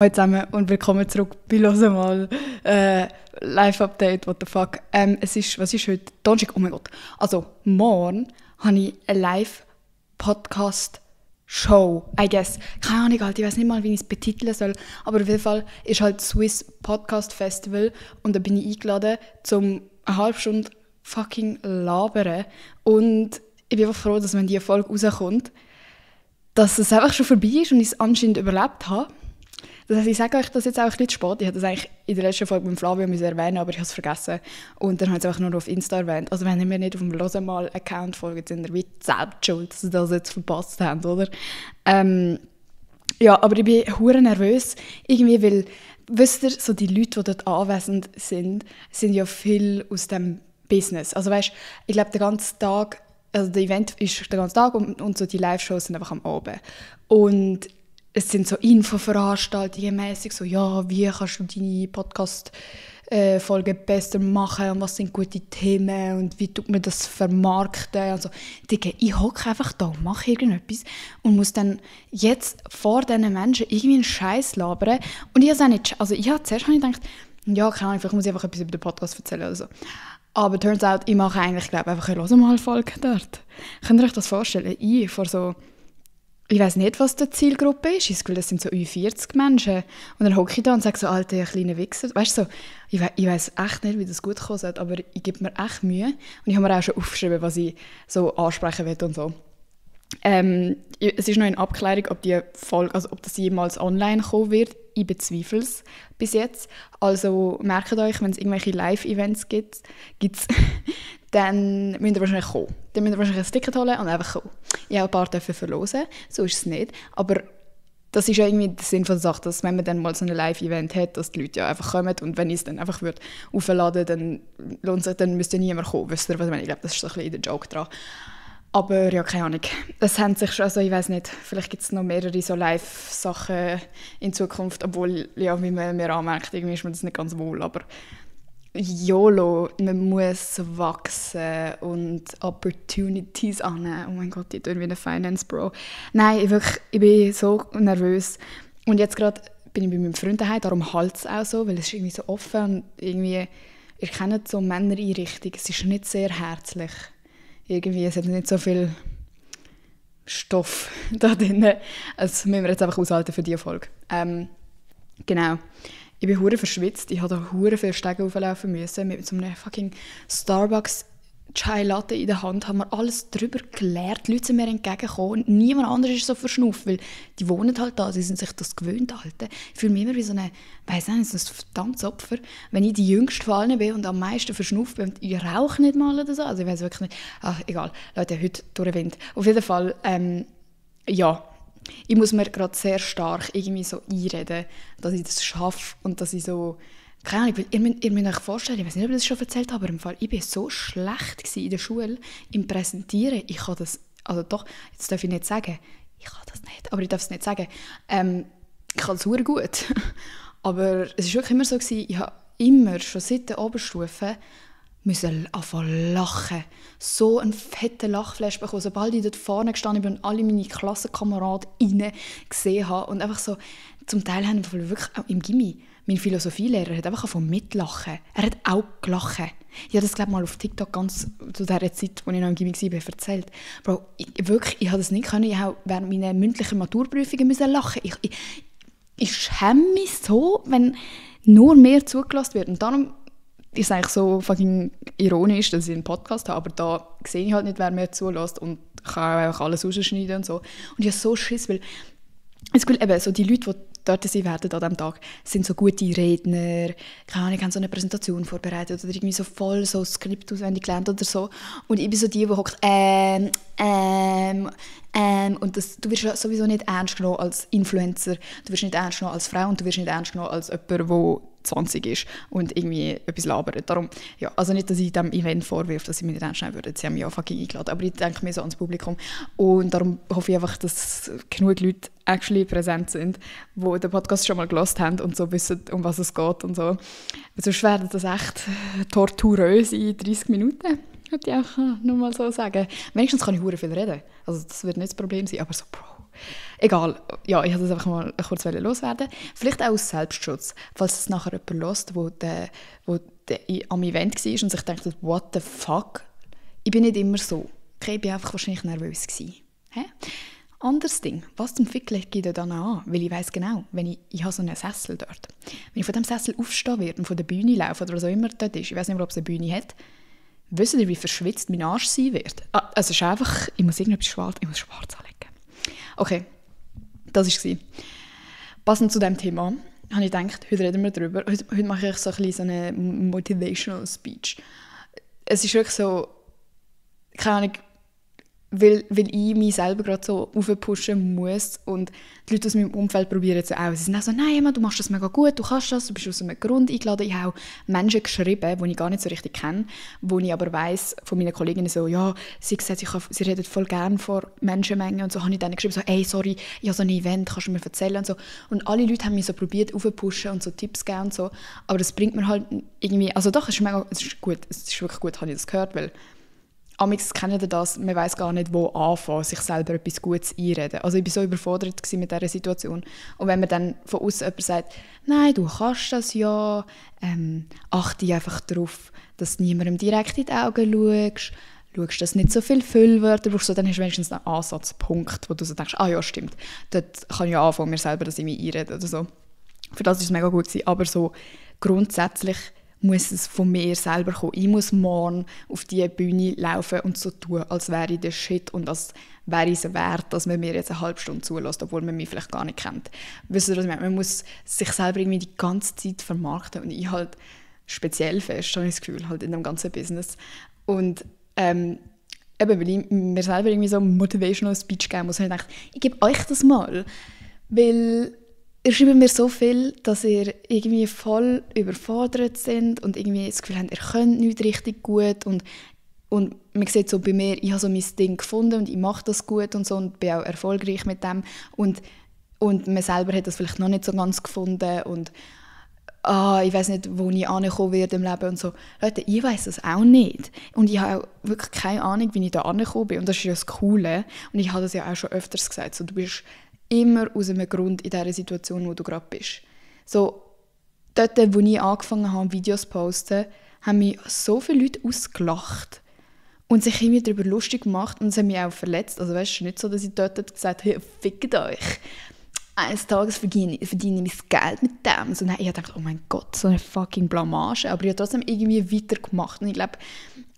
Hallo zusammen und willkommen zurück bei «Los mal» Live-Update, what the fuck. Was ist heute? Donnerstag, oh mein Gott. Also, morgen habe ich eine Live-Podcast-Show, I guess. Keine Ahnung, halt, ich weiß nicht mal, wie ich es betiteln soll, aber auf jeden Fall ist halt Swiss Podcast Festival und da bin ich eingeladen, zum eine halbe Stunde fucking labern. Und ich bin einfach froh, dass wenn diese Folge rauskommt, dass es einfach schon vorbei ist und ich es anscheinend überlebt habe. Das heißt, ich sage euch das jetzt auch ein bisschen spät. Ich hätte das eigentlich in der letzten Folge mit Flavio erwähnen, aber ich habe es vergessen. Und dann habe ich es einfach nur auf Insta erwähnt. Also wenn ihr mir nicht auf dem «Losemal»-Account folgt, sind ihr wie selbst schuld, dass ihr das jetzt verpasst habt, oder? Ja, aber ich bin hure nervös. Irgendwie, weil, wisst ihr, so die Leute, die dort anwesend sind ja viel aus dem Business. Also weißt, ich glaube, der ganze Tag, also der Event ist den ganzen Tag und so die Live-Shows sind einfach am Abend. Und es sind so Infoveranstaltungen mäßig, so ja, wie kannst du deine Podcast-Folgen besser machen und was sind gute Themen und wie tut man das vermarkten. Also, Digga, ich hocke einfach da und mache irgendetwas und muss dann jetzt vor diesen Menschen irgendwie einen Scheiß labern. Und ich habe auch nicht, also zuerst habe ich gedacht, ja, keine Ahnung, vielleicht muss ich einfach etwas über den Podcast erzählen oder so. Aber turns out, ich mache eigentlich, glaube ich, einfach eine «Losemal»-Folge dort. Könnt ihr euch das vorstellen? Ich vor so... Ich weiss nicht, was die Zielgruppe ist. Ich habe das Gefühl, das sind so über 40 Menschen. Und dann hocke ich da und sage so, Alter, ihr kleine Wichser. Weißt du, so, ich weiss echt nicht, wie das gut kommen soll, aber ich gebe mir echt Mühe. Und ich habe mir auch schon aufgeschrieben, was ich so ansprechen will und so. Es ist noch in Abklärung, ob die Folge, also ob das jemals online kommen wird. Ich bezweifle es bis jetzt. Also merkt euch, wenn es irgendwelche Live-Events gibt, dann müsst ihr wahrscheinlich kommen. Dann müsst ihr wahrscheinlich ein Ticket holen und einfach kommen. Ich habe ein paar dürfen verlosen, so ist es nicht. Aber das ist ja irgendwie der Sinn von der Sache, dass wenn man dann mal so ein Live-Event hat, dass die Leute ja einfach kommen und wenn ich es dann einfach aufladen würde, dann müsste niemand kommen. Wisst ihr, was ich meine? Ich glaube, das ist so ein bisschen der Joke dran. Aber ja, keine Ahnung. Das haben sich schon, also ich weiß nicht, vielleicht gibt es noch mehrere so Live-Sachen in Zukunft, obwohl, ja, wie man mir anmerkt, irgendwie ist mir das nicht ganz wohl, aber YOLO, man muss wachsen und Opportunities annehmen. Oh mein Gott, ich tue wie ein Finance-Bro. Nein, ich bin so nervös. Und jetzt gerade bin ich bei meinem Freund daheim, darum halt es auch so, weil es ist irgendwie so offen und irgendwie, ihr kennt so Männereinrichtung, es ist nicht sehr herzlich. Irgendwie, es hat nicht so viel Stoff da drin. Also müssen wir jetzt einfach aushalten für diese Folge. Genau. Ich bin hure verschwitzt. Ich musste hure viele Stege auflaufen müssen. Mit so einem fucking Starbucks Chai Latte in der Hand haben wir alles drüber geleert. Die Leute sind mir entgegengekommen. Niemand anderes ist so verschnupft, weil die wohnen halt da. Sie sind sich das gewöhnt. Alter. Ich fühle mich immer wie so ein verdammtes Opfer. Wenn ich die Jüngste von allen bin und am meisten verschnupft bin und ich rauche nicht mal oder so. Also ich weiß wirklich nicht. Ach, egal. Leute, heute durch den Wind. Auf jeden Fall, ja. Ich muss mir gerade sehr stark irgendwie so einreden, dass ich das schaffe und dass ich so... Keine Ahnung, ihr müsst euch vorstellen, ich weiß nicht, ob ich das schon erzählt habe, aber im Fall, ich war so schlecht in der Schule im Präsentieren. Ich kann das... Also doch, jetzt darf ich nicht sagen. Ich kann das nicht, aber ich darf es nicht sagen. Ich kann das sehr gut. Aber es war wirklich immer so, ich habe immer, schon seit der Oberstufe, müssen anfangen lachen. So einen fetten Lachflash bekommen, sobald ich dort vorne gestanden bin und alle meine Klassenkameraden gesehen habe. Und einfach so, zum Teil haben wir wirklich auch im Gymi, mein Philosophielehrer hat einfach angefangen mitlachen. Er hat auch gelacht. Ich habe das, glaube ich, mal auf TikTok ganz zu der Zeit, als ich noch im Gymi war, erzählt. Bro, ich habe das nicht können. Ich habe während meiner mündlichen Maturprüfungen müssen lachen. Ich schäme mich so, wenn nur mehr zugelassen wird. Und darum ist es eigentlich so fucking ironisch, dass ich einen Podcast habe, aber da sehe ich halt nicht, wer mir zulässt und kann auch einfach alles rausschneiden und so. Und ich habe so Schiss, weil es gibt eben so die Leute, die dort sein werden an diesem Tag, sind so gute Redner, keine Ahnung, haben so eine Präsentation vorbereitet oder irgendwie so voll so ein Skript auswendig gelernt oder so. Und ich bin so die hockt und du wirst sowieso nicht ernst genommen als Influencer, du wirst nicht ernst genommen als Frau und du wirst nicht ernst genommen als jemand, der 20 ist und irgendwie etwas labert. Darum, ja, also nicht, dass ich dem Event vorwirf, dass sie mich nicht ernst nehmen würden. Sie haben mich ja fucking eingeladen, aber ich denke mir so ans Publikum. Und darum hoffe ich einfach, dass genug Leute actually präsent sind, die den Podcast schon mal gehört haben und so wissen, um was es geht und so. Sonst wäre das echt torturös in 30 Minuten. Würde ich auch nur mal so sagen. Wenigstens kann ich hure viel reden. Also das wird nicht das Problem sein, aber so, Bro, Egal, ja, ich wollte das einfach mal kurz loswerden. Vielleicht auch aus Selbstschutz, falls es nachher jemand hört, wo am Event war und sich denkt, what the fuck? Ich bin nicht immer so. Okay, ich war einfach wahrscheinlich nervös gewesen. Hä? Anderes Ding, was zum Fick lege ich dann an? Weil ich weiss genau, wenn ich habe so einen Sessel dort. Wenn ich von diesem Sessel aufstehen werde und von der Bühne laufe oder was auch immer dort ist, ich weiss nicht mehr, ob es eine Bühne hat, wisst ihr, wie verschwitzt mein Arsch sein wird? Also es ist einfach, ich muss schwarz anlegen. Okay, das war es. Passend zu diesem Thema habe ich gedacht, heute reden wir darüber. Heute mache ich so eine Motivational Speech. Es ist wirklich so, keine Ahnung, weil ich mich selber gerade so aufpushen muss und die Leute aus meinem Umfeld probieren es auch. Sie sind auch so, nein, Emma, du machst das mega gut, du kannst das, du bist aus einem Grund eingeladen. Ich habe auch Menschen geschrieben, die ich gar nicht so richtig kenne, wo ich aber weiss von meinen Kolleginnen so, ja, sie sagt, sie redet voll gerne vor Menschenmengen und so habe ich denen geschrieben, so, ey, sorry, ich habe so ein Event, kannst du mir erzählen und so. Und alle Leute haben mich so probiert aufpushen und so Tipps gegeben und so, aber das bringt mir halt irgendwie, also doch, es ist gut, es ist wirklich gut, habe ich das gehört, weil amigs kennen das, man weiss gar nicht, wo anfangen, sich selber etwas Gutes einreden. Also ich war so überfordert mit dieser Situation. Und wenn man dann von außen jemand sagt, nein, du kannst das ja, achte einfach darauf, dass du niemandem direkt in die Augen schaust, dass nicht so viele Füllwörter brauchst, dann hast du wenigstens einen Ansatzpunkt, wo du so denkst, ah ja, stimmt, dort kann ich ja anfangen, mir selber das irgendwie einreden oder so. Für das ist es mega gut gewesen. Aber so grundsätzlich muss es von mir selber kommen. Ich muss morgen auf diese Bühne laufen und so tun, als wäre ich der Shit und als wäre es wert, dass man mir jetzt eine halbe Stunde zulässt, obwohl man mich vielleicht gar nicht kennt. Wisst ihr, was ich meine? Man muss sich selber irgendwie die ganze Zeit vermarkten und ich halt speziell fest, habe ich das Gefühl, halt in dem ganzen Business. Und eben, weil ich mir selber irgendwie so Motivational Speech geben muss, habe ich gedacht, ich gebe euch das mal, weil ihr schreibt mir so viel, dass ihr irgendwie voll überfordert sind und irgendwie das Gefühl habt, ihr könnt nicht richtig gut und man sieht so bei mir, ich habe so mein Ding gefunden und ich mache das gut und so und bin auch erfolgreich mit dem und man selber hat das vielleicht noch nicht so ganz gefunden und ich weiß nicht, wo ich ankommen werde im Leben und so. Leute, ich weiß das auch nicht und ich habe auch wirklich keine Ahnung, wie ich da angekommen bin und das ist ja das Coole und ich habe das ja auch schon öfters gesagt, so, du bist immer aus einem Grund in dieser Situation, wo du gerade bist. So, dort, wo ich angefangen habe, Videos zu posten, haben mich so viele Leute ausgelacht und sich irgendwie darüber lustig gemacht und es hat mich auch verletzt. Also weißt du, nicht so, dass ich dort gesagt habe, hey, fickt euch. Eines Tages verdiene ich mein Geld mit dem. So, nein, ich dachte, oh mein Gott, so eine fucking Blamage. Aber ich habe trotzdem irgendwie weitergemacht. Und ich glaube,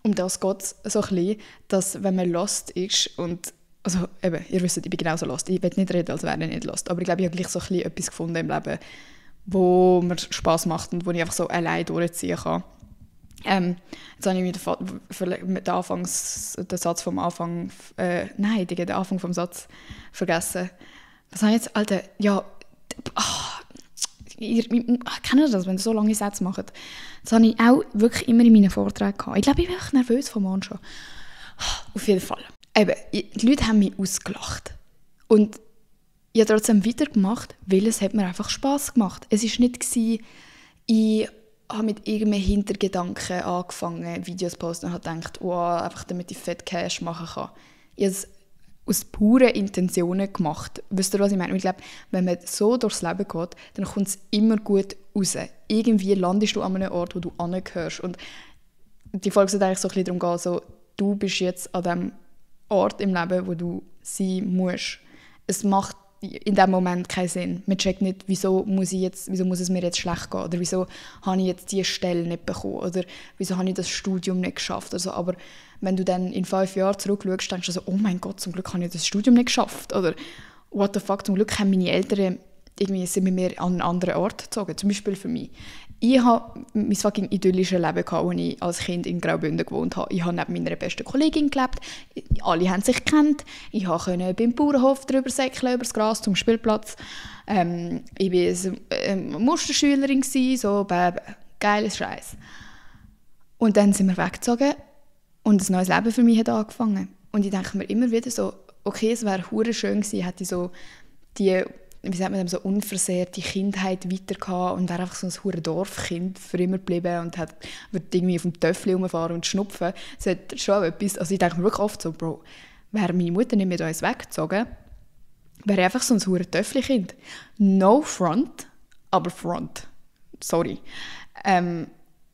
um das geht es so ein bisschen, dass wenn man lost ist und also eben, ihr wisst, ich bin genauso lost. Ich will nicht reden, als wäre ich nicht lost. Aber ich glaube, ich habe gleich so ein bisschen etwas gefunden im Leben, wo mir Spass macht und wo ich einfach so allein durchziehen kann. Jetzt habe ich den Satz vom Anfang, den Anfang vom Satz vergessen. Was habe ich jetzt, Alter, ja, ihr kennt das, wenn ihr so lange Sätze macht. Das habe ich auch wirklich immer in meinen Vorträgen gehabt. Ich glaube, ich bin wirklich nervös vom Anfang schon. Auf jeden Fall. Eben, die Leute haben mich ausgelacht. Und ich habe trotzdem weitergemacht, weil es hat mir einfach Spass gemacht. Es war nicht, ich habe mit irgendeinem Hintergedanken angefangen, Videos zu posten und habe gedacht, wow, einfach damit ich fett Cash machen kann. Ich habe es aus puren Intentionen gemacht. Wisst ihr, was ich meine? Ich glaube, wenn man so durchs Leben geht, dann kommt es immer gut raus. Irgendwie landest du an einem Ort, wo du hingehörst. Und die Folge soll eigentlich so ein bisschen darum gehen, so, du bist jetzt an dem Ort im Leben, wo du sein musst. Es macht in dem Moment keinen Sinn. Man checkt nicht, wieso muss es mir jetzt schlecht gehen oder wieso habe ich jetzt diese Stelle nicht bekommen oder wieso habe ich das Studium nicht geschafft. Also, aber wenn du dann in 5 Jahren zurückschaust, denkst du so, oh mein Gott, zum Glück habe ich das Studium nicht geschafft oder what the fuck, zum Glück haben meine Eltern sind mit mir an einen anderen Ort gezogen, zum Beispiel für mich. Ich hatte mein fucking idyllisches Leben, als ich als Kind in Graubünden gewohnt habe. Ich habe neben meiner besten Kollegin gelebt. Alle haben sich gekannt. Ich konnte beim Bauernhof drüber säckeln, über das Gras zum Spielplatz. Ich war eine Musterschülerin, so geiles Scheiß. Und dann sind wir weggezogen und ein neues Leben für mich hat angefangen. Und ich denke mir immer wieder so, okay, es wäre hure schön gewesen, hätte ich so die, wie sagt man, so unversehrte Kindheit weiter gehabt und wäre einfach so ein hure Dorfkind für immer geblieben und würde irgendwie auf dem Töffel rumfahren und schnupfen. Das hat schon etwas, also ich denke mir wirklich oft so, Bro, wäre meine Mutter nicht mit uns weggezogen, wäre ich einfach so ein hure Töffli-Kind. No front, aber front. Sorry.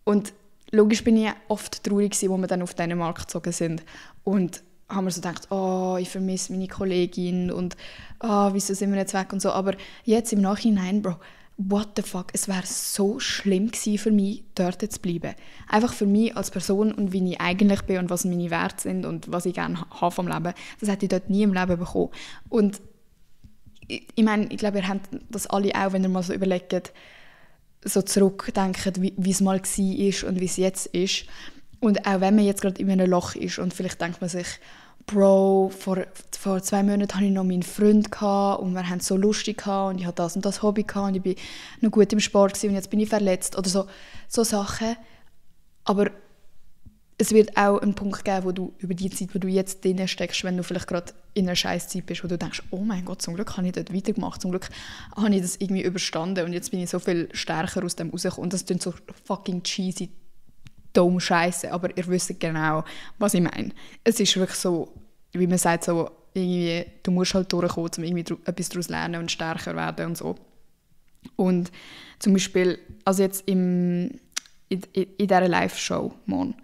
Und logisch bin ich oft traurig gewesen, als wir dann auf Dänemark gezogen sind. Und haben wir so gedacht, oh, ich vermisse meine Kollegin und oh, wieso sind wir jetzt weg und so. Aber jetzt im Nachhinein, Bro, what the fuck, es wäre so schlimm gewesen für mich, dort zu bleiben. Einfach für mich als Person und wie ich eigentlich bin und was meine Werte sind und was ich gerne habe vom Leben, das hätte ich dort nie im Leben bekommen. Und ich meine, ich glaube, ihr habt das alle auch, wenn ihr mal so überlegt, so zurückdenkt, wie es mal war und wie es jetzt ist. Und auch wenn man jetzt gerade in einem Loch ist und vielleicht denkt man sich, Bro, vor 2 Monaten hatte ich noch meinen Freund und wir haben es so lustig und ich hatte das und das Hobby und ich war noch gut im Sport und jetzt bin ich verletzt oder so Sachen. Aber es wird auch einen Punkt geben, wo du über die Zeit, wo du jetzt drin steckst, wenn du vielleicht gerade in einer Scheißzeit bist, wo du denkst, oh mein Gott, zum Glück habe ich dort weitergemacht, zum Glück habe ich das irgendwie überstanden und jetzt bin ich so viel stärker aus dem rausgekommen. Und das klingt so fucking cheesy, dumm Scheiße, aber ihr wisst genau, was ich meine. Es ist wirklich so, wie man sagt, so irgendwie, du musst halt durchkommen, um irgendwie etwas daraus lernen und stärker werden und so. Und zum Beispiel, also jetzt in dieser Live-Show morgen,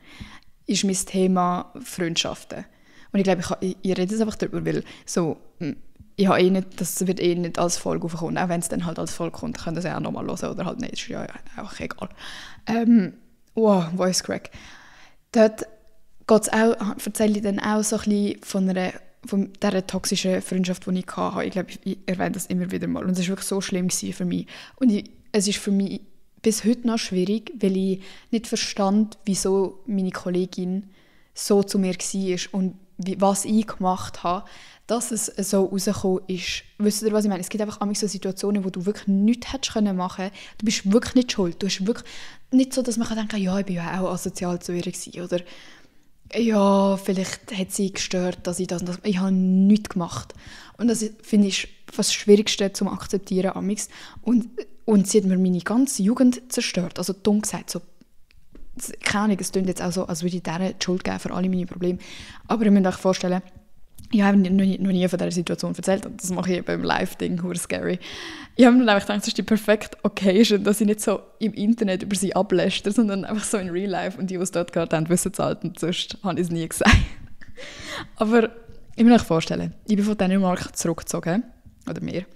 ist mein Thema Freundschaften. Und ich glaube, ich rede jetzt einfach darüber, weil so, das wird nicht als Folge aufkommen. Auch wenn es dann halt als Folge kommt, könnt ihr es ja auch nochmal hören oder halt nicht, ist ja auch egal. Voice Crack. Dort erzähle ich dann auch so ein bisschen von dieser toxischen Freundschaft, die ich hatte. Ich glaube, ich erwähne das immer wieder mal. Und es war wirklich so schlimm für mich. Und es ist für mich bis heute noch schwierig, weil ich nicht verstand, wieso meine Kollegin so zu mir war und was ich gemacht habe, dass es so rausgekommen ist. Wisst ihr, was ich meine? Es gibt einfach so Situationen, wo du wirklich nichts hättest machen können. Du bist wirklich nicht schuld. Du hast wirklich nicht so, dass man denken kann, ja, ich war ja auch asozial zu ihr gewesen. Oder ja, vielleicht hat sie gestört, dass ich das und das... Ich habe nichts gemacht. Und das finde ich fast das Schwierigste zum Akzeptieren amix. Und sie hat mir meine ganze Jugend zerstört. Also dumm gesagt, so, keine Ahnung, es klingt jetzt auch so, als würde ich der die Schuld geben für alle meine Probleme. Aber ihr müsst euch vorstellen, ich habe noch nie von dieser Situation erzählt und das mache ich beim Live-Ding, super scary. Ich habe mir einfach gedacht, das ist die perfekte Occasion, dass ich nicht so im Internet über sie ablästere, sondern einfach so in Real Life und die es dort gehört haben, wissen es halt und sonst habe ich es nie gesagt. Aber ich muss euch vorstellen, ich bin von Dänemark zurückgezogen, oder mehr.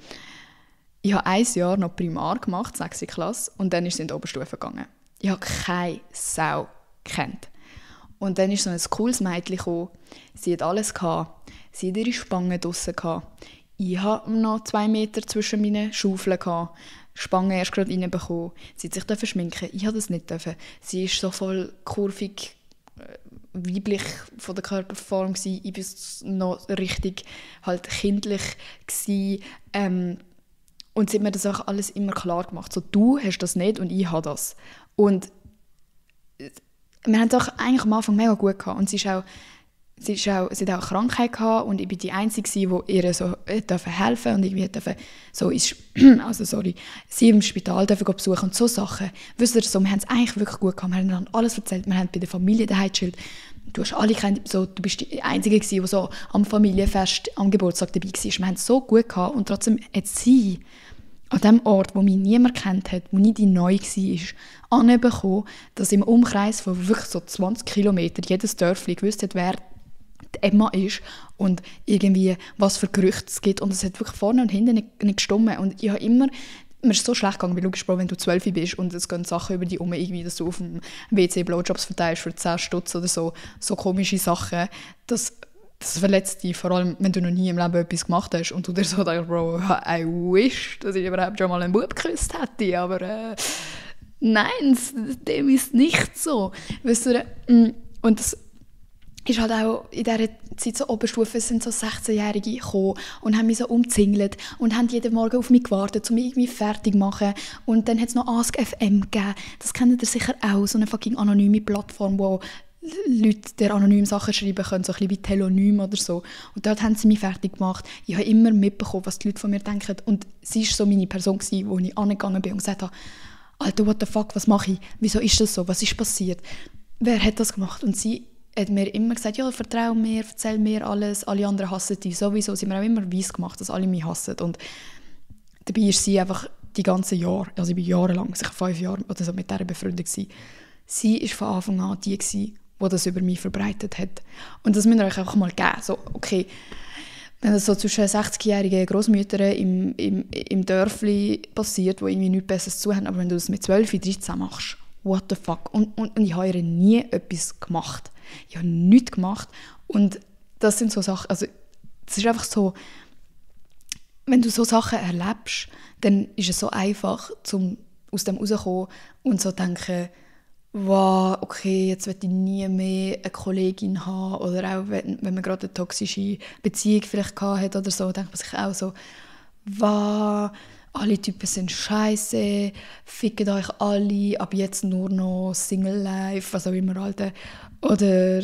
Ich habe 1 Jahr noch Primar gemacht, 6. Klasse, und dann ist sie in die Oberstufe gegangen. Ich habe keine Sau gekannt. Und dann ist so ein cooles Mädchen gekommen. Sie hat alles gehabt. Sie hat ihre Spangen draussen gehabt. Ich hatte noch 2 Meter zwischen meinen Schaufeln gehabt. Spangen erst gerade reinbekommen. Sie durfte sich schminken. Ich durfte das nicht. Sie ist so voll kurvig, weiblich von der Körperform gewesen. Ich war noch richtig halt kindlich gewesen. Und sie hat mir das auch alles immer klar gemacht. So, du hast das nicht und ich habe das. Und wir haben es auch eigentlich am Anfang mega gut gehabt. Und sie hat auch eine Krankheit gehabt und ich war die Einzige, die ihr so helfen durfte und irgendwie sie im Spital besuchen und so Sachen. Wisst ihr, so, wir haben es eigentlich wirklich gut gehabt. Wir haben dann alles erzählt, wir haben bei der Familie daheim gechillt. Du hast alle kennt, so, du bist die Einzige gewesen, die so am Familienfest, am Geburtstag dabei war. Wir haben es so gut gehabt und trotzdem hat sie an dem Ort, wo mich niemand kennt hat, wo nicht die neu war, anbekommen, dass im Umkreis von wirklich so 20 Kilometern jedes Dörfli gewusst hat, wer die Emma ist und irgendwie was für Gerüchte es gibt. Und es hat wirklich vorne und hinten nicht gestimmt. Und ich habe immer, mir ist so schlecht gegangen, weil logisch, wenn du 12 bist und es gehen Sachen über dich um, irgendwie, dass du auf dem WC Blowjobs verteilst für 10 Stutz oder so komische Sachen, das verletzt dich, vor allem, wenn du noch nie im Leben etwas gemacht hast und du dir so denkst, Bro, I wish, dass ich überhaupt schon mal einen Bub geküsst hätte, aber nein, dem ist nicht so. Weißt du, und das ist halt auch in dieser Zeit so Oberstufe, sind so 16-Jährige gekommen und haben mich so umzingelt und haben jeden Morgen auf mich gewartet, um mich irgendwie fertig zu machen. Und dann hat es noch Ask FM gegeben. Das kennt ihr sicher auch, so eine fucking anonyme Plattform, wo Leute der anonym Sachen schreiben können, so ein bisschen wie Telonym oder so. Und dort haben sie mich fertig gemacht. Ich habe immer mitbekommen, was die Leute von mir denken. Und sie war so meine Person, wo ich angegangen bin und gesagt habe, Alter, what the fuck, was mache ich? Wieso ist das so? Was ist passiert? Wer hat das gemacht? Und sie hat mir immer gesagt, ja, vertrau mir, erzähl mir alles, alle anderen hassen dich sowieso. Sie haben mir auch immer weiss gemacht, dass alle mich hassen. Und dabei ist sie einfach die ganzen Jahre, also ich bin jahrelang, sicher 5 Jahre oder so mit dieser befreundet gewesen. Sie war von Anfang an die gewesen, die das über mich verbreitet hat. Und das müsst ihr euch einfach mal geben. So, okay, wenn das so zwischen 60-jährigen Grossmüttern im Dörfli passiert, die irgendwie nichts Besseres zu haben, aber wenn du das mit 12, 13 machst, what the fuck? Und ich habe ihr nie etwas gemacht. Ich habe nichts gemacht. Und das sind so Sachen, also es ist einfach so, wenn du so Sachen erlebst, dann ist es so einfach, um aus dem rauszukommen und so denken, wow, okay, jetzt will ich nie mehr eine Kollegin haben. Oder auch, wenn man gerade eine toxische Beziehung vielleicht hatte oder so, denkt man sich auch so, wow, alle Typen sind scheiße, fickt euch alle, ab jetzt nur noch Single Life, was auch immer, Alter. Oder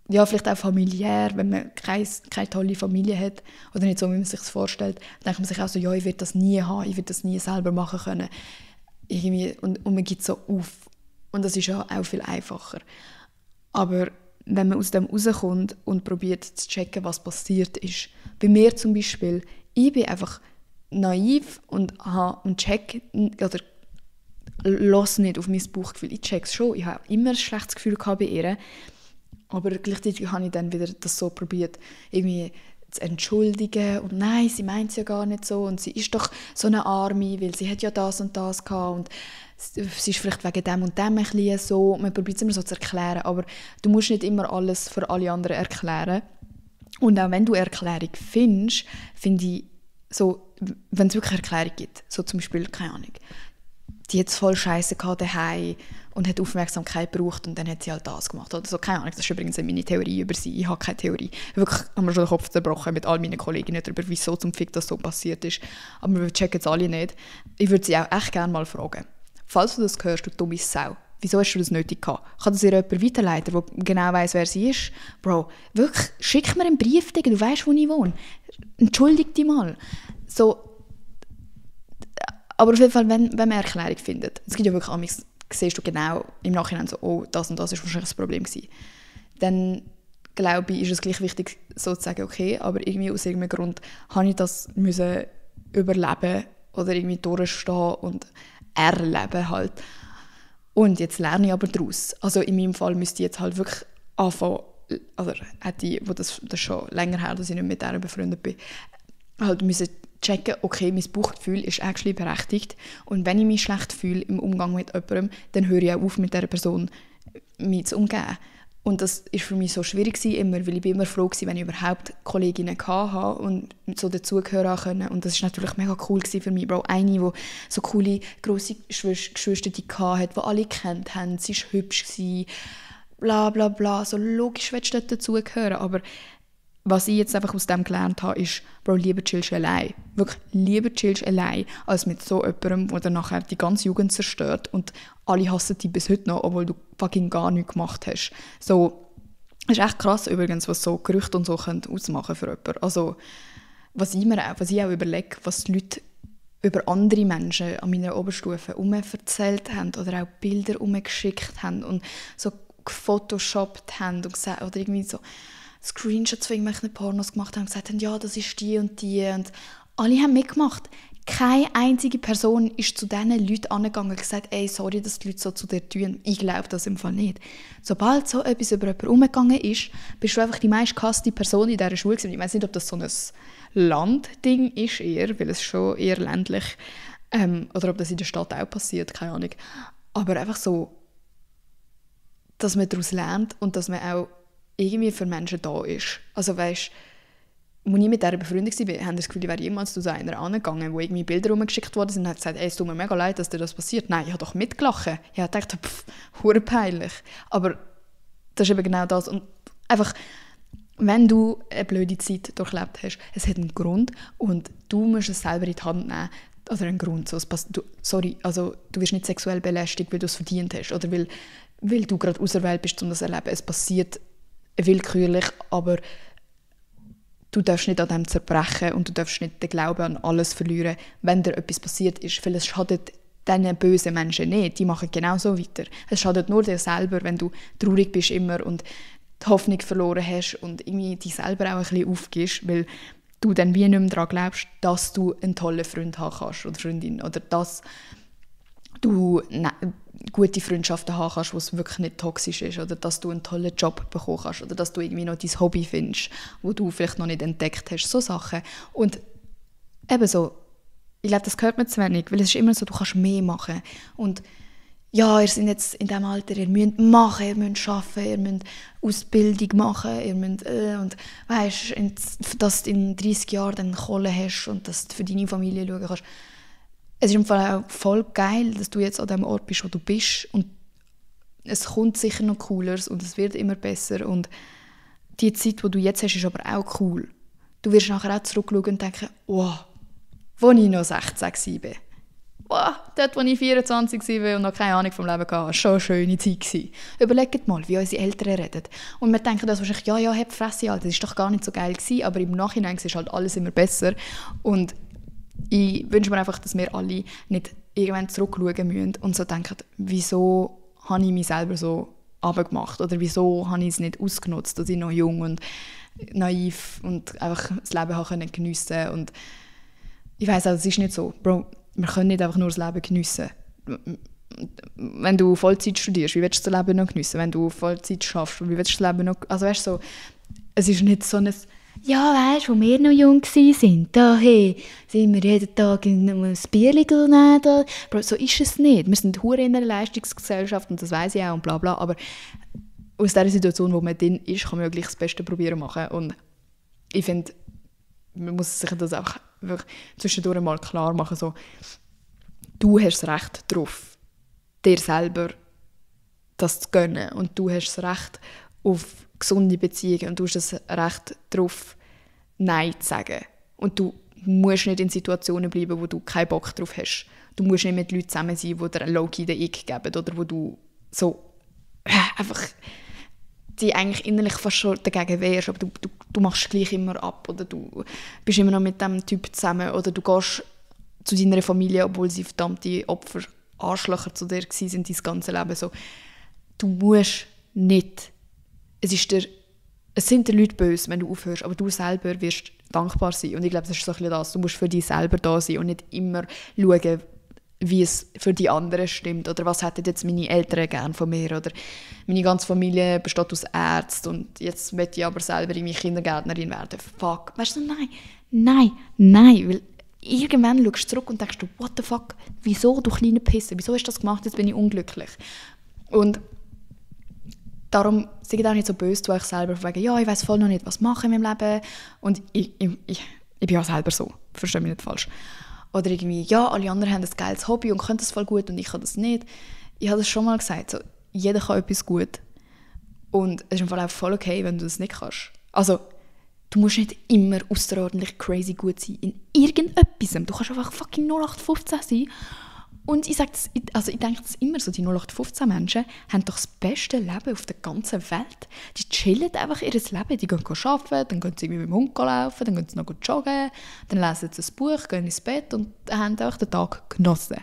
ja, vielleicht auch familiär, wenn man keine tolle Familie hat oder nicht so, wie man sich das vorstellt, denkt man sich auch so, ja, ich werde das nie haben, ich werde das nie selber machen können. Irgendwie, und man gibt so auf. Und das ist ja auch viel einfacher. Aber wenn man aus dem rauskommt und probiert zu checken, was passiert ist, bei mir zum Beispiel, ich bin einfach naiv und check oder lass nicht auf mein Bauchgefühl. Ich check's schon, ich habe immer ein schlechtes Gefühl bei ihr, aber gleichzeitig habe ich dann wieder das so probiert, irgendwie zu entschuldigen und nein, sie meint es ja gar nicht so und sie ist doch so eine Arme, weil sie hat ja das und das gehabt und sie ist vielleicht wegen dem und dem ein bisschen so. Man probiert es immer so zu erklären, aber du musst nicht immer alles für alle anderen erklären. Und auch wenn du Erklärung findest, finde ich, so, wenn es wirklich Erklärung gibt, so zum Beispiel, keine Ahnung, die hat voll Scheiße gehabt daheim und hat Aufmerksamkeit gebraucht und dann hat sie halt das gemacht. Oder so, keine Ahnung, das ist übrigens meine Theorie über sie. Ich habe keine Theorie. Wirklich haben wir schon den Kopf zerbrochen mit all meinen Kolleginnen darüber, wieso zum Fick das so passiert ist. Aber wir checken es alle nicht. Ich würde sie auch echt gerne mal fragen. Falls du das hörst, du dumme Sau, wieso hast du das nötig gehabt? Kann das ihr jemand weiterleiten, der genau weiss, wer sie ist? Bro, wirklich, schick mir einen Brief, Digga, du weißt, wo ich wohne. Entschuldig dich mal. So, aber auf jeden Fall, wenn man Erklärung findet, es gibt ja wirklich amigs, siehst du genau im Nachhinein so, oh, das und das ist wahrscheinlich das Problem gewesen. Dann glaube ich, ist es gleich wichtig, so zu sagen, okay, aber irgendwie aus irgendeinem Grund habe ich das müssen überleben oder irgendwie durchstehen und erleben halt. Und jetzt lerne ich aber daraus. Also in meinem Fall müsste ich jetzt halt wirklich anfangen, oder hätte ich, wo das schon länger her, dass ich nicht mit der befreundet bin, halt müssen checken, okay, mein Bauchgefühl ist actually berechtigt und wenn ich mich schlecht fühle im Umgang mit jemandem, dann höre ich auch auf, mit dieser Person mich zu umgehen. Und das war für mich so schwierig immer, weil ich immer froh war, wenn ich überhaupt Kolleginnen hatte und so dazugehören konnte. Und das war natürlich mega cool für mich. Bro, eine, die so coole, grosse Geschwister hatte, die alle kennt haben. Sie war hübsch, bla bla bla. So logisch willst du dort dazugehören. Aber was ich jetzt einfach aus dem gelernt habe, ist, Bro, lieber chillst du allein. Wirklich, lieber chillst du allein, als mit so jemandem, der dann nachher die ganze Jugend zerstört und alle hassen dich bis heute noch, obwohl du fucking gar nichts gemacht hast. So, es ist echt krass übrigens, was so Gerüchte und so ausmachen für jemanden. Also, was ich auch überlege, was die Leute über andere Menschen an meiner Oberstufe erzählt haben oder auch Bilder geschickt haben und so gefotoshoppt haben und gesagt, oder irgendwie so Screenshots von irgendwelchen Pornos gemacht haben und gesagt haben, ja, das ist die und die. Und alle haben mitgemacht. Keine einzige Person ist zu diesen Leuten angegangen und gesagt, ey, sorry, dass die Leute so zu dir tun. Ich glaube das im Fall nicht. Sobald so etwas über jemanden umgegangen ist, bist du einfach die meistgehasste Person in dieser Schule gewesen. Ich weiß nicht, ob das so ein Landding ist eher, weil es schon eher ländlich oder ob das in der Stadt auch passiert, keine Ahnung. Aber einfach so, dass man daraus lernt und dass man auch irgendwie für Menschen da ist. Also weißt, als ich mit dieser befreundet war, haben das Gefühl, ich wäre jemals zu so einer angegangen, wo irgendwie Bilder rumgeschickt wurden und hat gesagt, ey, es tut mir mega leid, dass dir das passiert. Nein, ich habe doch mitgelacht. Ich habe gedacht, hure peinlich. Aber das ist eben genau das. Und einfach, wenn du eine blöde Zeit durchlebt hast, es hat einen Grund und du musst es selber in die Hand nehmen. Oder einen Grund. So, du wirst nicht sexuell belästigt, weil du es verdient hast oder weil du gerade auserwählt bist, um das zu erleben. Es passiert willkürlich, aber du darfst nicht an dem zerbrechen und du darfst nicht den Glauben an alles verlieren, wenn dir etwas passiert ist, weil es schadet diesen bösen Menschen nicht, die machen genauso weiter. Es schadet nur dir selber, wenn du traurig bist immer und die Hoffnung verloren hast und irgendwie dich selber auch ein bisschen aufgibst, weil du dann wie nicht mehr daran glaubst, dass du einen tollen Freund haben kannst oder Freundin oder dass du gute Freundschaften haben kannst, wo es wirklich nicht toxisch ist oder dass du einen tollen Job bekommen kannst oder dass du irgendwie noch dein Hobby findest, wo du vielleicht noch nicht entdeckt hast, so Sachen. Und eben so, ich glaube, das gehört mir zu wenig, weil es ist immer so, du kannst mehr machen und ja, ihr seid jetzt in diesem Alter, ihr müsst machen, ihr müsst arbeiten, ihr müsst Ausbildung machen, ihr müsst, und weißt, dass du in 30 Jahren dann Kohle hast und dass du für deine Familie schauen kannst. Es ist im Fall auch voll geil, dass du jetzt an dem Ort bist, wo du bist und es kommt sicher noch Cooleres und es wird immer besser und die Zeit, die du jetzt hast, ist aber auch cool. Du wirst nachher auch zurückschauen und denken, wow, wo ich noch 16 war. Wow, dort, wo ich 24 war und noch keine Ahnung vom Leben hatte, war schon eine schöne Zeit gewesen. Überlegt mal, wie unsere Eltern reden. Und wir denken das wahrscheinlich, ja, hab Fresse, Alter, das war doch gar nicht so geil gewesen, aber im Nachhinein ist halt alles immer besser. Und ich wünsche mir einfach, dass wir alle nicht irgendwann zurückschauen müssen und so denken, wieso habe ich mich selber so runtergemacht oder wieso habe ich es nicht ausgenutzt, dass ich noch jung und naiv und einfach das Leben geniessen konnte. Und ich weiss auch, es ist nicht so, Bro, wir können nicht einfach nur das Leben geniessen. Wenn du Vollzeit studierst, wie willst du das Leben noch geniessen? Wenn du Vollzeit schaffst, wie willst du das Leben noch... Also weißt du, so, es ist nicht so ein... Ja, weißt du, als wir noch jung waren, da hey, sind wir jeden Tag in einem Bierchen genommen. Bro, so ist es nicht. Wir sind hure in einer Leistungsgesellschaft und das weiss ich auch und bla bla, aber aus dieser Situation, wo man drin ist, kann man wirklich das Beste probieren machen. Und ich finde, man muss sich das auch wirklich zwischendurch mal klar machen, so, du hast das Recht darauf, dir selber das zu gönnen und du hast das Recht auf gesunde Beziehungen und du hast das Recht darauf, Nein zu sagen. Und du musst nicht in Situationen bleiben, wo du keinen Bock drauf hast. Du musst nicht mit Leuten zusammen sein, die dir low-key den Ick geben oder wo du so einfach die eigentlich innerlich fast schon dagegen wehrst, aber du machst gleich immer ab oder du bist immer noch mit dem Typ zusammen oder du gehst zu deiner Familie, obwohl sie verdammte Opfer, Arschlöcher zu dir waren dein ganze Leben. So, du musst nicht. Es sind die Leute böse, wenn du aufhörst, aber du selber wirst dankbar sein. Und ich glaube, das ist so ein bisschen das. Du musst für dich selber da sein und nicht immer schauen, wie es für die anderen stimmt oder was hätten jetzt meine Eltern gern von mir oder meine ganze Familie besteht aus Ärzten und jetzt möchte ich aber selber in meine Kindergärtnerin werden. Fuck. Weißt du, nein, weil irgendwann schaust du zurück und denkst du, what the fuck, wieso, du kleine Pisse, wieso hast du das gemacht, jetzt bin ich unglücklich. Und darum seid auch nicht so böse zu euch selber, wegen, ja, ich weiss voll noch nicht, was mache ich in meinem Leben und ich bin ja selber so, verstehe mich nicht falsch. Oder irgendwie, ja, alle anderen haben ein geiles Hobby und können das voll gut und ich kann das nicht. Ich habe das schon mal gesagt, so, jeder kann etwas gut. Und es ist im Fall auch voll okay, wenn du das nicht kannst. Also, du musst nicht immer außerordentlich crazy gut sein in irgendetwas. Du kannst einfach fucking 0815 sein. Und ich denke das immer so, die 0815 Menschen haben doch das beste Leben auf der ganzen Welt. Die chillen einfach ihr Leben, die gehen arbeiten, dann gehen sie mit dem Hund laufen, dann gehen sie noch joggen, dann lesen sie ein Buch, gehen ins Bett und haben einfach den Tag genossen.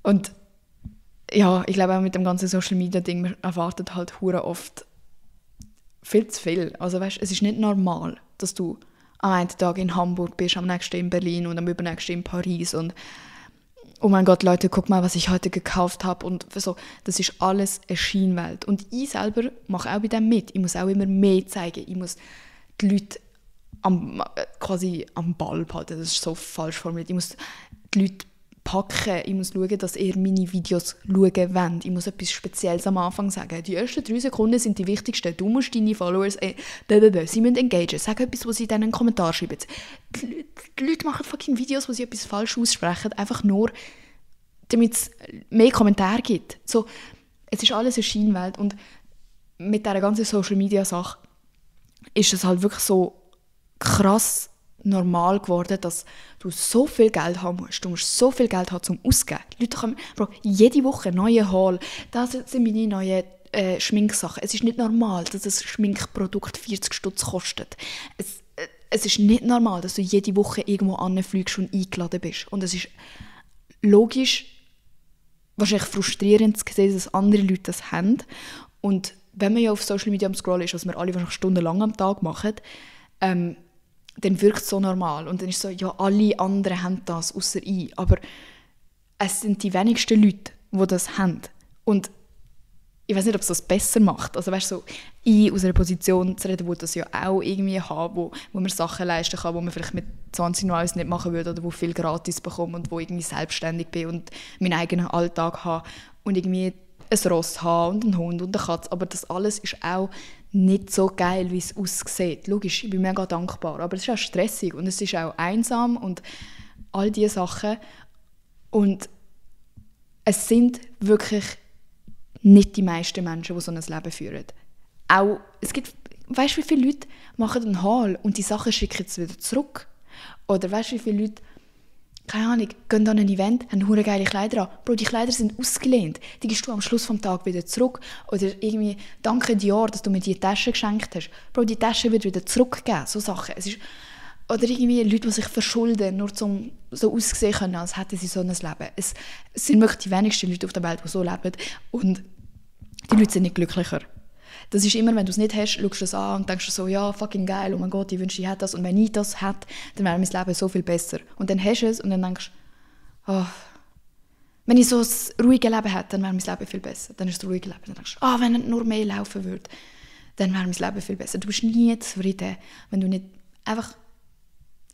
Und ja, ich glaube auch mit dem ganzen Social Media Ding, man erwartet halt hure oft viel zu viel. Also weißt, es ist nicht normal, dass du am einen Tag in Hamburg bist, am nächsten in Berlin und am übernächsten in Paris und oh mein Gott, Leute, guck mal, was ich heute gekauft habe. Und so, das ist alles eine Scheinwelt. Und ich selber mache auch bei dem mit. Ich muss auch immer mehr zeigen. Ich muss die Leute quasi am Ball behalten. Das ist so falsch formuliert. Ich muss die Leute packen. Ich muss schauen, dass ihr meine Videos schauen wollt. Ich muss etwas Spezielles am Anfang sagen. Die ersten 3 Sekunden sind die wichtigsten. Du musst deine Followers... Sie müssen engagieren. Sag etwas, was sie in einen Kommentar schreiben. Die Leute machen fucking Videos, wo sie etwas falsch aussprechen. Einfach nur, damit es mehr Kommentare gibt. So, es ist alles eine Scheinwelt. Und mit dieser ganzen Social-Media-Sache ist es halt wirklich so krass normal geworden, dass du so viel Geld haben musst. Du musst so viel Geld haben, um auszugeben. Die Leute kommen, Bro, jede Woche neue Haul. Das sind meine neuen Schminksachen. Es ist nicht normal, dass ein Schminkprodukt 40 Stutz kostet. Es ist nicht normal, dass du jede Woche irgendwo anfliegst und eingeladen bist. Und es ist logisch, wahrscheinlich frustrierend zu sehen, dass andere Leute das haben. Und wenn man ja auf Social Media am Scrollen ist, was wir alle wahrscheinlich stundenlang am Tag machen, dann wirkt es so normal. Und dann ist es so, ja, alle anderen haben das, außer ich. Aber es sind die wenigsten Leute, die das haben. Und ich weiß nicht, ob es das besser macht. Also weißt du, so, ich aus einer Position zu reden, wo das ja auch irgendwie hat, wo man Sachen leisten kann, wo man vielleicht mit 20 noch alles nicht machen würde oder wo viel gratis bekommt und wo irgendwie selbstständig bin und meinen eigenen Alltag habe und irgendwie ein Ross habe und einen Hund und eine Katze. Aber das alles ist auch nicht so geil, wie es aussieht. Logisch, ich bin mega dankbar, aber es ist auch stressig und es ist auch einsam und all diese Sachen. Und es sind wirklich nicht die meisten Menschen, die so ein Leben führen. Auch, es gibt, weißt du, wie viele Leute machen einen Haul und die Sachen schicken sie wieder zurück? Oder weißt du, wie viele Leute, keine Ahnung, gehen an ein Event, haben hure geile Kleider an. Bro, die Kleider sind ausgelehnt. Die gibst du am Schluss des Tages wieder zurück. Oder irgendwie, danke Dior, dass du mir diese Tasche geschenkt hast. Bro, die Tasche wird wieder zurückgegeben. So Sachen. Es ist, oder irgendwie Leute, die sich verschulden, nur um so aussehen können, als hätten sie so ein Leben. Es sind wirklich die wenigsten Leute auf der Welt, die so leben. Und die Leute sind nicht glücklicher. Das ist immer, wenn du es nicht hast, schaust du es an und denkst so, ja, fucking geil, oh mein Gott, ich wünschte, ich hätte das. Und wenn ich das hätte, dann wäre mein Leben so viel besser. Und dann hast du es und dann denkst du, oh, wenn ich so ein ruhiges Leben hätte, dann wäre mein Leben viel besser. Dann ist das ruhige Leben. Dann denkst du, wenn nur mehr laufen würde, dann wäre mein Leben viel besser. Du bist nie zufrieden, wenn du nicht einfach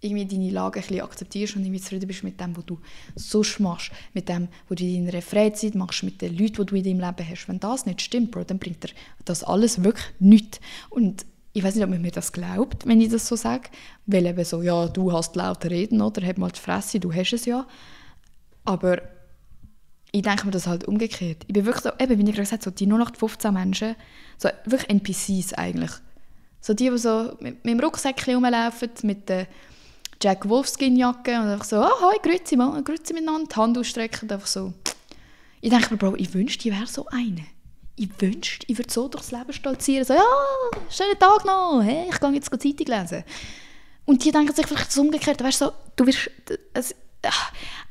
irgendwie deine Lage ein bisschen akzeptierst und irgendwie zufrieden bist mit dem, was du sonst machst, mit dem, was du in deiner Freizeit machst, mit den Leuten, die du in deinem Leben hast. Wenn das nicht stimmt, Bro, dann bringt dir das alles wirklich nichts. Und ich weiß nicht, ob man mir das glaubt, wenn ich das so sage, weil eben so, ja, du hast laute Reden, oder? Hab mal die Fresse, du hast es ja. Aber ich denke mir das halt umgekehrt. Ich bin wirklich so, eben, wie ich gerade gesagt habe, so die 0815 Menschen, so wirklich NPCs eigentlich. So die so mit dem Rucksäckchen rumlaufen, mit der Jack Wolfskin-Jacke und einfach so, «Hoi, grüezi miteinander», die Hand ausstrecken und einfach so. Ich denke mir, Bro, ich wünschte, ich wäre so eine. Ich wünschte, ich würde so durchs Leben stolzieren, so, «Ja, schönen Tag noch, hey, ich gehe jetzt Zeitung lesen.» Und die denken sich vielleicht das Umgekehrte, weißt du, so, du wirst,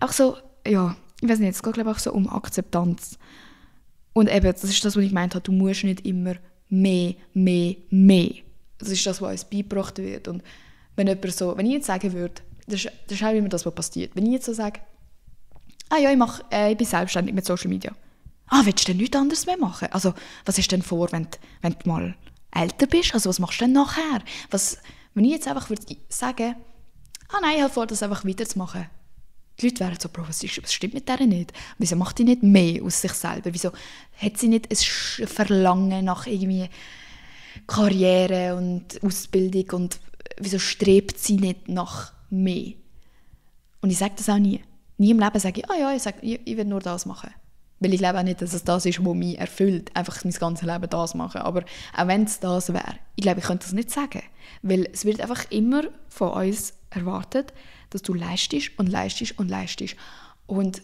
auch so, ja, ich weiß nicht, es geht glaube ich auch so um Akzeptanz. Und eben, das ist das, was ich gemeint habe, du musst nicht immer mehr. Das ist das, was uns beigebracht wird. Und wenn ich jetzt sagen würde, das ist auch immer das, was passiert. Wenn ich jetzt so sage, ich bin selbstständig mit Social Media. Willst du denn nichts anderes mehr machen? Also, was ist denn vor, wenn du mal älter bist? Also, was machst du denn nachher? Wenn ich jetzt einfach würde sagen, nein, ich habe vor, das einfach weiterzumachen. Die Leute wären so, Bro, was stimmt mit der nicht? Wieso macht die nicht mehr aus sich selber? Wieso hat sie nicht ein Verlangen nach irgendwie Karriere und Ausbildung und wieso strebt sie nicht nach mehr? Und ich sage das auch nie. Nie im Leben sage ich, ich will nur das machen. Weil ich glaube auch nicht, dass es das ist, was mich erfüllt, einfach mein ganzes Leben das machen. Aber auch wenn es das wäre, ich glaube, ich könnte das nicht sagen. Weil es wird einfach immer von uns erwartet, dass du leistest. Und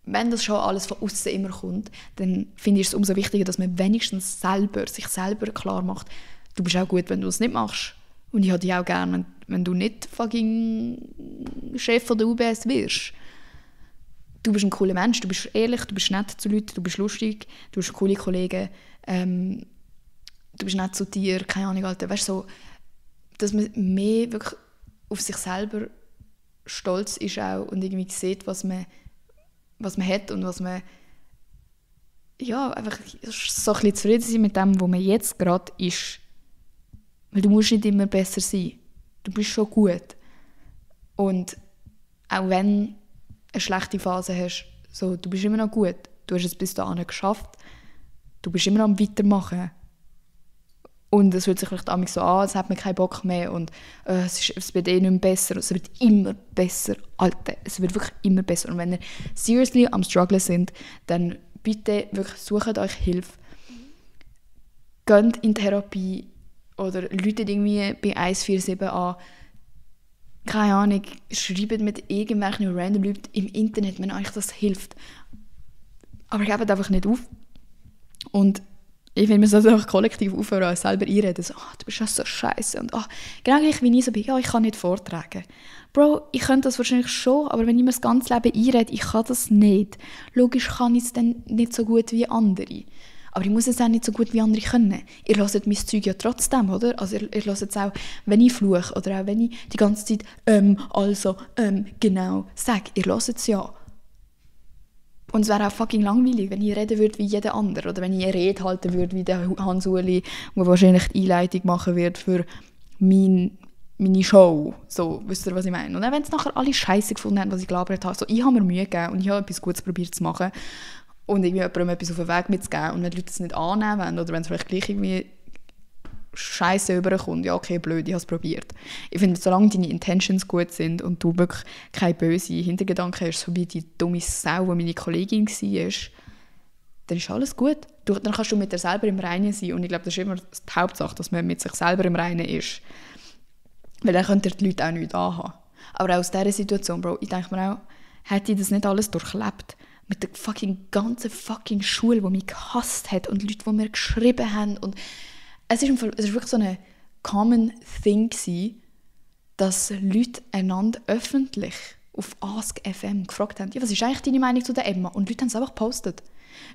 wenn das schon alles von außen immer kommt, dann finde ich es umso wichtiger, dass man wenigstens sich selber klar macht, du bist auch gut, wenn du es nicht machst. Und ich habe dich auch gerne, wenn du nicht fucking Chef von der UBS wirst. Du bist ein cooler Mensch, du bist ehrlich, du bist nett zu Leuten, du bist lustig, du hast coole Kollegen, du bist nett zu dir, keine Ahnung, Alter. Weißt du, so, dass man mehr wirklich auf sich selber stolz ist auch und irgendwie sieht, was man hat und was man, ja, einfach so ein bisschen zufrieden sein mit dem, wo man jetzt gerade ist. Weil du musst nicht immer besser sein. Du bist schon gut. Und auch wenn du eine schlechte Phase hast, so, du bist immer noch gut. Du hast es bis dahin geschafft. Du bist immer noch am Weitermachen. Und es fühlt sich vielleicht so an, es hat mir keinen Bock mehr und es wird nicht mehr besser. Es wird immer besser. Alter, es wird wirklich immer besser. Und wenn ihr seriously am Strugglen sind, dann bitte wirklich sucht euch Hilfe. Geht in Therapie oder ruft irgendwie bei 147 an. Keine Ahnung, schreibt mit irgendwelchen random Leuten im Internet, wenn euch das hilft. Aber gebt einfach nicht auf. Und ich finde, man sollte einfach kollektiv aufhören, uns selber einreden. So, du bist ja so scheiße. Und genau gleich wie ich so bin, ich kann nicht vortragen. Bro, ich könnte das wahrscheinlich schon, aber wenn ich mir das ganze Leben einrede, ich kann das nicht. Logisch kann ich es dann nicht so gut wie andere. Aber ich muss es auch nicht so gut wie andere können. Ihr hört mein Zeug ja trotzdem, oder? Also ihr hört es auch, wenn ich fluche oder auch wenn ich die ganze Zeit genau sage. Ihr hört es ja. Und es wäre auch fucking langweilig, wenn ich reden würde wie jeder andere. Oder wenn ich eine Rede halten würde wie der Hans-Uli, der wahrscheinlich die Einleitung machen wird für meine Show. So, wisst ihr, was ich meine? Und auch wenn es nachher alle Scheiße gefunden haben, was ich gelabert habe. So, ich habe mir Mühe gegeben und ich habe etwas Gutes probiert zu machen. Und irgendwie jemandem etwas auf den Weg mitzugeben. Und wenn die Leute es nicht annehmen wollen, oder wenn es vielleicht gleich irgendwie Scheiße überkommt, ja okay, blöd, ich habe es probiert. Ich finde, solange deine Intentions gut sind und du wirklich keine böse Hintergedanken hast, so wie die dumme Sau, die meine Kollegin war, dann ist alles gut. Dann kannst du mit dir selber im Reinen sein. Und ich glaube, das ist immer die Hauptsache, dass man mit sich selber im Reinen ist. Weil dann könnt ihr die Leute auch nicht anhaben. Aber auch aus dieser Situation, Bro, ich denke mir auch, hätte ich das nicht alles durchlebt, mit der ganzen Schule, die mich gehasst hat und Leute, die mir geschrieben haben. Und es ist wirklich so eine common thing gewesen, dass Leute einander öffentlich auf Ask.fm gefragt haben, ja, was ist eigentlich deine Meinung zu der Emma? Und Leute haben es einfach gepostet.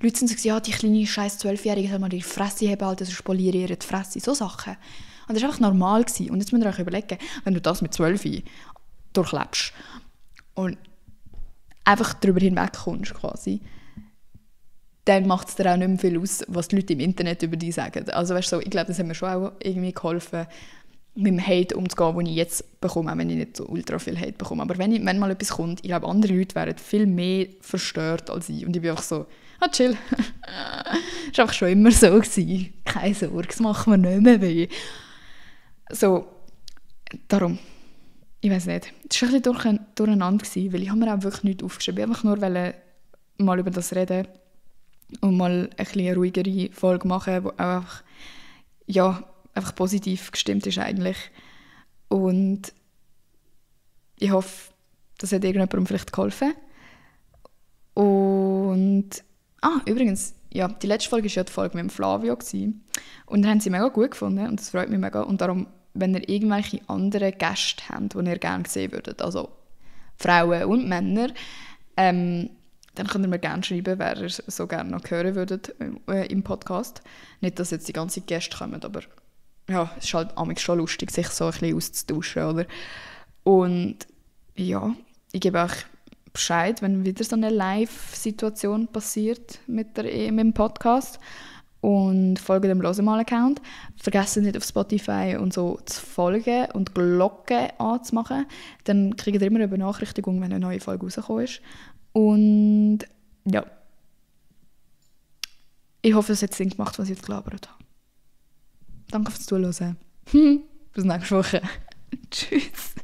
Leute sind so, ja, die kleine scheiß 12-Jährige soll mal ihre Fresse haben, also spoliere ihre Fresse, so Sachen. Und das war einfach normal gewesen. Und jetzt müsst ihr euch überlegen, wenn du das mit 12 durchlebst und einfach darüber hinwegkommst quasi, dann macht es dir auch nicht mehr viel aus, was die Leute im Internet über dich sagen. Also weißt du, so, ich glaube, das hat mir schon auch irgendwie geholfen, mit dem Hate umzugehen, den ich jetzt bekomme, auch wenn ich nicht so ultra viel Hate bekomme. Aber wenn mal etwas kommt, ich glaube, andere Leute wären viel mehr verstört als ich. Und ich bin einfach so, chill. Das war einfach schon immer so gewesen. Keine Sorge, das macht mir nicht mehr weh. So, darum, ich weiß nicht. Es war ein bisschen durcheinander, weil ich habe mir auch wirklich nichts aufgeschrieben. Ich wollte einfach nur mal über das reden und mal eine ruhigere Folge machen, die auch einfach positiv gestimmt ist eigentlich. Und ich hoffe, das hat irgendjemandem vielleicht geholfen. Und übrigens, ja, die letzte Folge war ja die Folge mit dem Flavio gewesen. Und dann haben sie mega gut gefunden und das freut mich mega. Und darum, wenn ihr irgendwelche anderen Gäste habt, die ihr gerne sehen würdet, also Frauen und Männer, dann könnt ihr mir gerne schreiben, wer ihr so gerne noch hören würdet im Podcast. Nicht, dass jetzt die ganzen Gäste kommen, aber ja, es ist halt manchmal schon lustig, sich so ein bisschen auszutauschen, oder? Und ja, ich gebe euch Bescheid, wenn wieder so eine Live-Situation passiert mit dem Podcast. Und folgt dem Losemal-Account. Vergesst nicht auf Spotify und so zu folgen und die Glocke anzumachen. Dann kriegt ihr immer eine Benachrichtigung, wenn eine neue Folge rausgekommen ist. Und ja, ich hoffe, es hat Sinn gemacht, was ich jetzt gelabert habe. Danke fürs Zuhören. Bis nächste Woche. Tschüss.